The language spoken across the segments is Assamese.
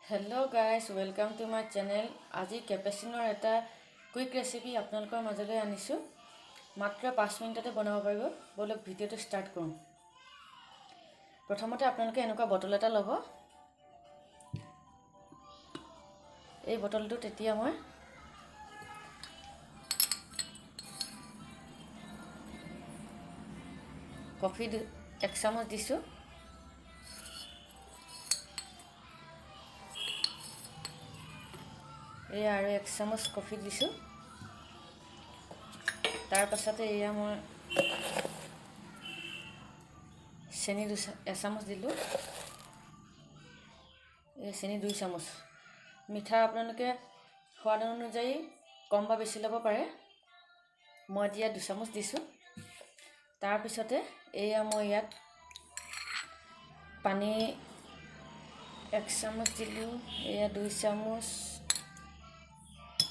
Hello guys, welcome to my channel. আজি কেপেচিনোৰ এটা কুইক ৰেচিপি আপোনালোকৰ মাজলৈ আনিছোঁ। মাত্ৰ 5 মিনিটতে বনাব পাৰিব। ব'লক ভিডিঅ'টো ষ্টাৰ্ট কৰোঁ। প্ৰথমতে আপোনালোকে এনেকুৱা বটল এটা ল'ব। এই বটলটোত এতিয়া মই কফি 1 চামুচ দিছোঁ। এয়া আৰু 1 চামুচ কফি দিছোঁ। তাৰ পাছতে এয়া মই চেনি 1 চামুচ দিলোঁ। এই চেনি 2 চামুচ। মিঠা আপোনালোকে সোৱাদ অনুযায়ী কম বা বেছি ল'ব পাৰে। মই এতিয়া 2 চামুচ দিছোঁ। তাৰপিছতে এয়া মই ইয়াত পানী 1 চামুচ দিলোঁ। এয়া 2 চামুচ,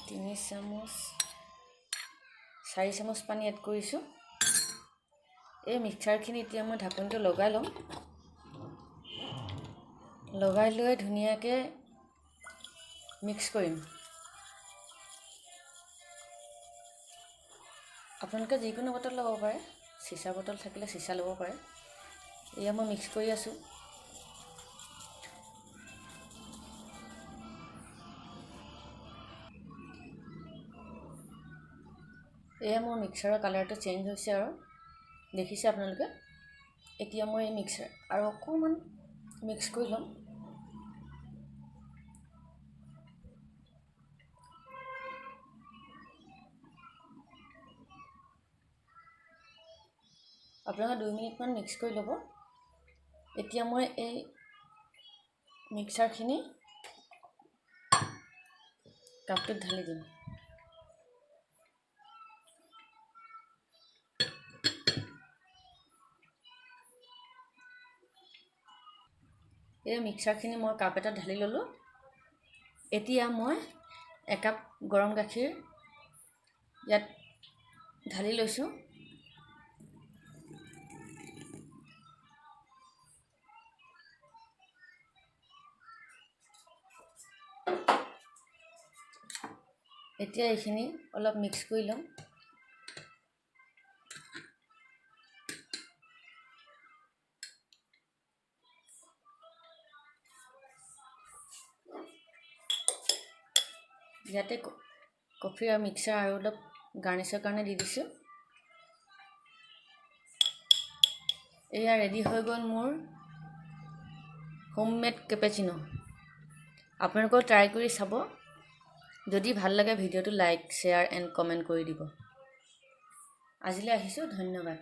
3 চামুচ, 4 চামুচ পানী এড কৰিছোঁ। এই মিক্সাৰখিনি এতিয়া মই ঢাকনিটো লগাই ল'ম। লগাই লৈ ধুনীয়াকৈ মিক্স কৰিম। আপোনালোকে যিকোনো বটল ল'ব পাৰে, চিচা বটল থাকিলে চিচা ল'ব পাৰে। এয়া মই মিক্স কৰি আছোঁ। এয়া মোৰ মিক্সাৰৰ কালাৰটো চেঞ্জ হৈছে আৰু দেখিছে আপোনালোকে। এতিয়া মই এই মিক্সাৰ আৰু অকণমান মিক্স কৰি ল'ম। আপোনালোকে 2 মিনিটমান মিক্স কৰি ল'ব। এতিয়া মই এই মিক্সাৰখিনি কাপটোত ঢালি দিম। এই মিক্সাৰখিনি মই কাপ এটাত ঢালি ল'লোঁ। এতিয়া মই 1 কাপ গৰম গাখীৰ ইয়াত ঢালি লৈছোঁ। এতিয়া এইখিনি অলপ মিক্স কৰি ল'ম। ইয়াতে কফি আৰু মিক্সাৰ আৰু অলপ গাৰ্নিছৰ কাৰণে দি দিছোঁ। এয়া ৰেডি হৈ গ'ল মোৰ হোমমেড কেপেচিনো। আপোনালোকেও ট্ৰাই কৰি চাব। যদি ভাল লাগে ভিডিঅ'টো লাইক, শ্বেয়াৰ এণ্ড কমেণ্ট কৰি দিব। আজিলৈ আহিছোঁ, ধন্যবাদ।